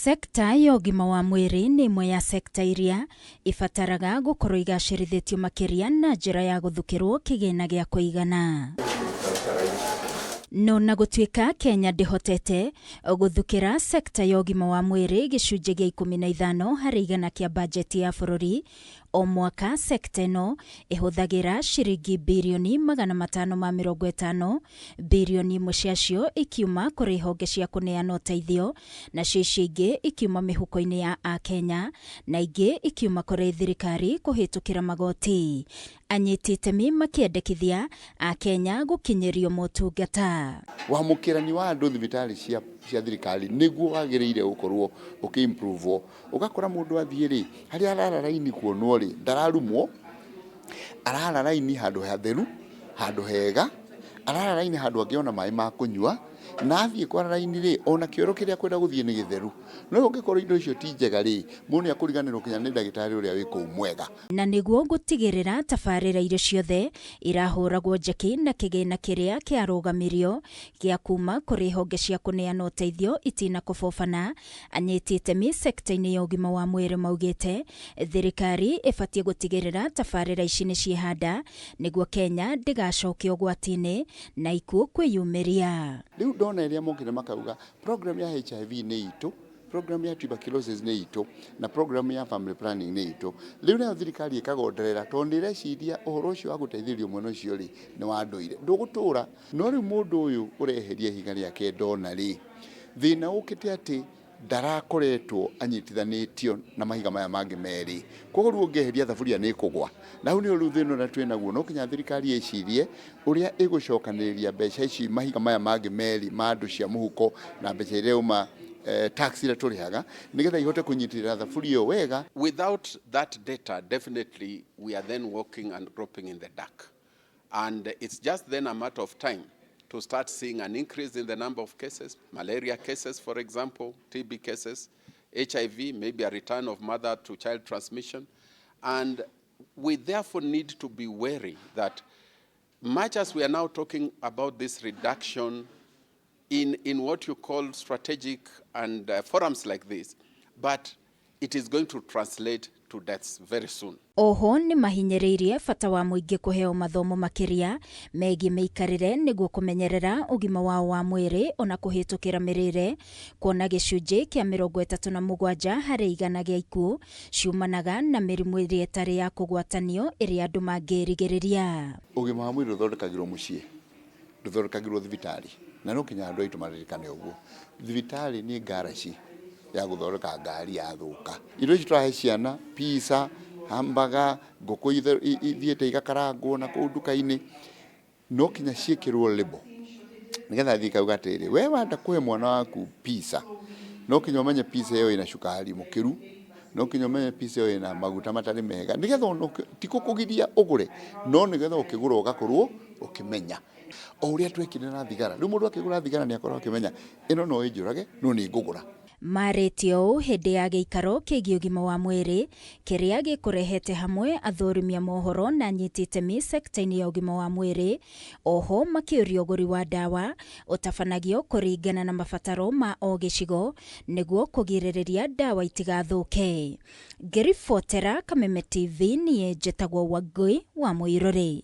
Sekta ya ũgima wa mwĩrĩ nĩ ĩmwe ya sekta iria ibataraga gũkorwo igacĩrithĩtio makĩria na njĩra ya gũthukĩrwo kĩgĩna gĩa kũigana. No na gũtuĩka Kenya ndĩhotete gũthukĩra sekta ya ũgima wa mwĩrĩ gĩcunjĩ gĩa 15% kĩa bajeti ya bũrũri, O mwaka sekta ĩno ĩhũthagĩra ciringi birioni 550, birioni imwe ciacio ikiuma kũrĩ honge cia kũneana ũteithio, nacio icio ingĩ ikiuma mĩhuko-inĩ ya Akenya, na ingĩ ikiuma kũrĩ thirikari kũhĩtũkĩra magoti. Anyiti itemi makĩendekithia Akenya gũkinyĩrio motungata. Wamũkĩrani wa andũ thibitarĩ cia cia thirikari nĩguo wagĩrĩire gũkorwo ũkĩ improve. Ũgakora mũndũ athiĩ rĩ, harĩa arara raini kuonwo rĩ, ndararumwo, arara raini handũ hatheru, handũ hega, arara raini handũ angĩona maĩ ma kũnyua, na athiĩ kwara raini rĩ, ona kĩoro kĩrĩa akwenda gũthiĩ nĩ gĩtheru. No ũngĩkorwo indo icio ti njega rĩ, mũndũ nĩ akũriganĩrwo nginya nĩ ndagĩtarĩ ũrĩa wĩ kũu mwega. Na nĩguo gũtigĩrĩra tabarĩra iria ciothe irahũragwo njeki na kĩgĩna kĩrĩa kĩarũgamirio gĩa kuma kũrĩ honge cia kũneana ũteithio itinakũbũbana, Anyiti itemi sekta-inĩ ya ũgima wa mwĩrĩ maugĩte thirikari ĩbatiĩ gũtigĩrĩra tabarĩra ici nĩ ciehanda nĩguo Kenya ndĩgacoke ũgwati-inĩ na ikuũ kwĩyumĩria. Rĩu ndona ĩrĩa mokire makauga program ya HIV nĩ itũ, program ya tuberculosis nĩ itũ na program ya family planning nĩ itũ. Rĩu nayo thirikari ĩkagonderera tondũ nĩ ĩreciria ũhoro ũcio wa gũteithĩrĩrio mwena ũcio rĩ nĩ wa ndũire, ndũgũtũra. No rĩu mũndũ ũyũ ũreheria ihiga rĩake ndona rĩ, Thĩna ũkĩte atĩ ndarakoretwo anyitithanĩtio na mahiga maya mangĩ merĩ. Koguo rĩu ũngĩeheria thaburia nĩ ĩkũgwa. Na hau nĩho rĩu thĩna ũrĩa twĩ naguo, no nginya thirikari ĩcirie ũrĩa ĩgũcokanĩrĩria mbeca ici mahiga maya mangĩ merĩ ma andũ cia mũhuko na mbeca iria irauma tax iria tũrĩhaga, nĩgetha ihote kũnyitĩrĩra thaburia ĩyo wega. Without that data, definitely we are then walking and groping in the dark. And it's just then a matter of time to start seeing an increase in the number of cases, malaria cases, for example, TB cases, HIV, maybe a return of mother to child transmission. And we therefore need to be wary that much as we are now talking about this reduction in what you call strategic and forums like this, but it is going to translate to deaths very soon. Oho nĩ mahinyĩrĩirie bata wa mũingĩ kũheo mathomo makĩria megiĩ mĩikarĩre nĩguo kũmenyerera ũgima wao wa mwĩrĩ ona kũhĩtũkĩra mĩrĩre, kuona gĩcunjĩ kĩa 37% gĩa ikuũ ciumanaga na mĩrimũ ĩrĩa ĩtarĩ ya kũgwatanio ĩrĩa andũ mangĩrigĩrĩria. Ũgima wa mwĩrĩ ũthondekagĩrwo mũciĩ, ndũthondekagĩrwo thibitarĩ, na no nginya andũ aitũ maririkane ũguo. Thibitarĩ nĩ ngaraci ya gũthondeka ngari yathũka. Irio ici tũrahe ciana, pizza, hamburger, ngũkũ ithiĩte igakarangwo na kũu nduka-inĩ, no nginya ciĩkĩrwo label nĩgetha thiĩ ikauga atĩrĩrĩ, we wenda kũhe mwana waku pizza, no nginya ũmenye pizza ĩyo ĩna cukari mũkĩru, no nginya ũmenye pizza ĩyo ĩna maguta matarĩ mega, nĩgetha ona ti gũkũgiria ũgũre, no nĩgetha ũkĩgũra ũgakorwo ũkĩmenya. O ũrĩa twekire na thigara, rĩu mũndũ akĩgũra thigara nĩ akoragwo akĩmenya ĩno no ĩnjũrage no nĩ ngũgũra. Marĩtie ũũ hĩndĩ ya gĩikaro kĩgiĩ ũgima wa mwĩrĩ kĩrĩa gĩkũrehete hamwe athũrimi a mohoro na anyiti itemi sekta-inĩ ya ũgima wa mwĩrĩ. Oho makĩũria ũgũri wa ndawa ũtabanagio kũringana na mabataro ma o gĩcigo nĩguo kũgirĩrĩria ndawa itigathũke. Ngĩribotera Kameme TV niĩ njĩtagwo Wangũi wa Mũirũrĩ.